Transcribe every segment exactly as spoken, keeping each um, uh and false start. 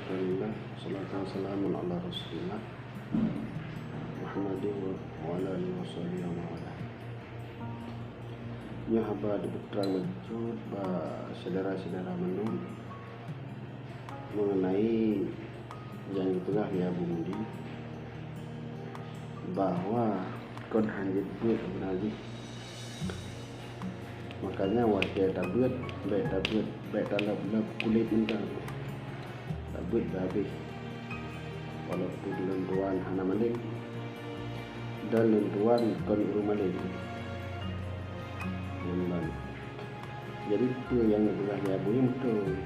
Alhamdulillah, salatu wassalamu ala Rasulillah Muhammadin wa, wa ala alihi wa sahbihi wa man walah. Nyoe haba dipeutrang bacut bak syedara-syedara mandum mengenai nyang geupeugah lé Abu Mudi bahwa kon hanjeuet beuet beuna jih. Makanya watée tabeuet, bék tabeuet, bék talab-lab kulét mantong. Tabeuet beu habéh. Walaupun lôn tuan hana malém, dan lôn tuan kon ureuëng malém. Ngon ban. Jadi peue nyang geupeugah lé Abu nyan beutôi.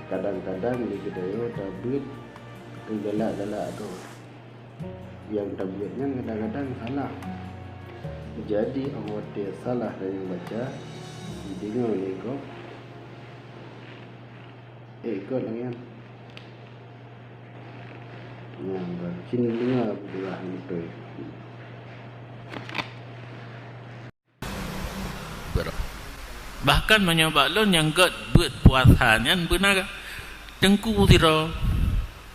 Kadang-kadang di geutanyoe tabeuet keu galak-galak droe. Nyang tabeuet nyan kadang-kadang salah. Jadi, óh watée salah dan nyang baca, jideungoe lé gob, ék göt lagée nyan. Nyan, cit deungoe beutôi. Bahkan meunyoe bak lôn nyang göt beuet puasa nyan beuna teungku sidroe.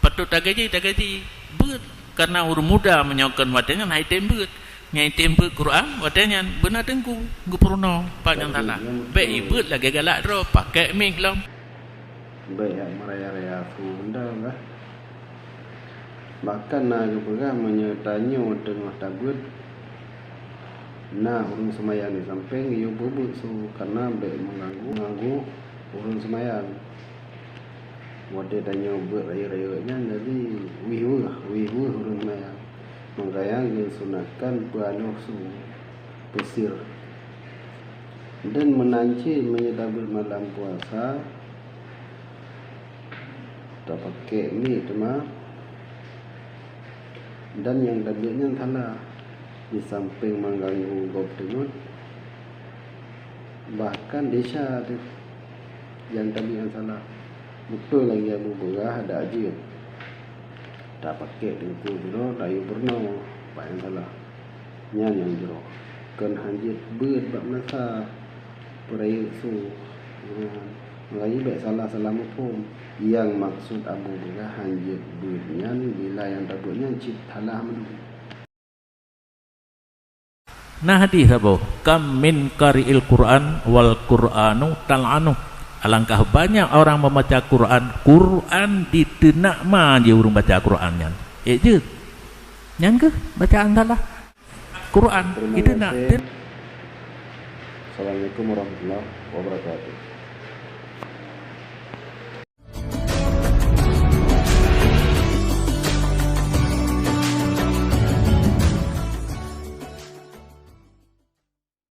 Patôt tagaji, tagaji beuet, kareuna ureuëng muda meunyoe kon watée nyan han item beuet. Nyang item beuet Quran watée nyan beuna teungku geupeurunoe pat nyang salah. Bék ibeuet lagée galak droe, pakék mic lom. Bék jak meuraya-raya su mantong lah. Bahkan na geupeugah meunyoe tanyoe teungoh tabeuet, na ureuëng seumayang di sampéng, geuyue peubeuet su, kareuna bék meuganggu, ganggu ureuëng seumayang. Watée tanyoe beuet rayeuk-rayeuk nyan, jadi wih weueh, wih weueh ureuëng seumayang. Makanya geusunatkan peualoh su, peusir. Dan meunan cit meunyoe tabeuet malam puasa, tapakék mic teuma, dan nyang tabeuet nyan salah, di sampéng meuganggu gob teungeut, bahkan desya teuh nyang tabeuet nyan salah. Beutôi lagée Abu peugah, adak jeuet. Tapakék teungku sidroe, tayue peurunoe, pat nyang salah. Nyan nyang jroh. Kon hanjeuet beuet bak meunasah, peurayeuk su. Nyan. Makajih bék salah-salah muphom. Nyang maksud Abu peugah hanjeuet beuet nyan, bila nyang tabeuet nyan cit salah mandum. Na hadih saboh, "Kam min qari'il Qur'an wal Qur'anu tal'anuh." Alangkah banyak orang membaca Quran, Quran diteunak ma jih ureuëng baca Quran nyan. Ék jeuet. Nyan keuh bacaan salah. Quran diteunak. Assalamualaikum warahmatullahi wabarakatuh.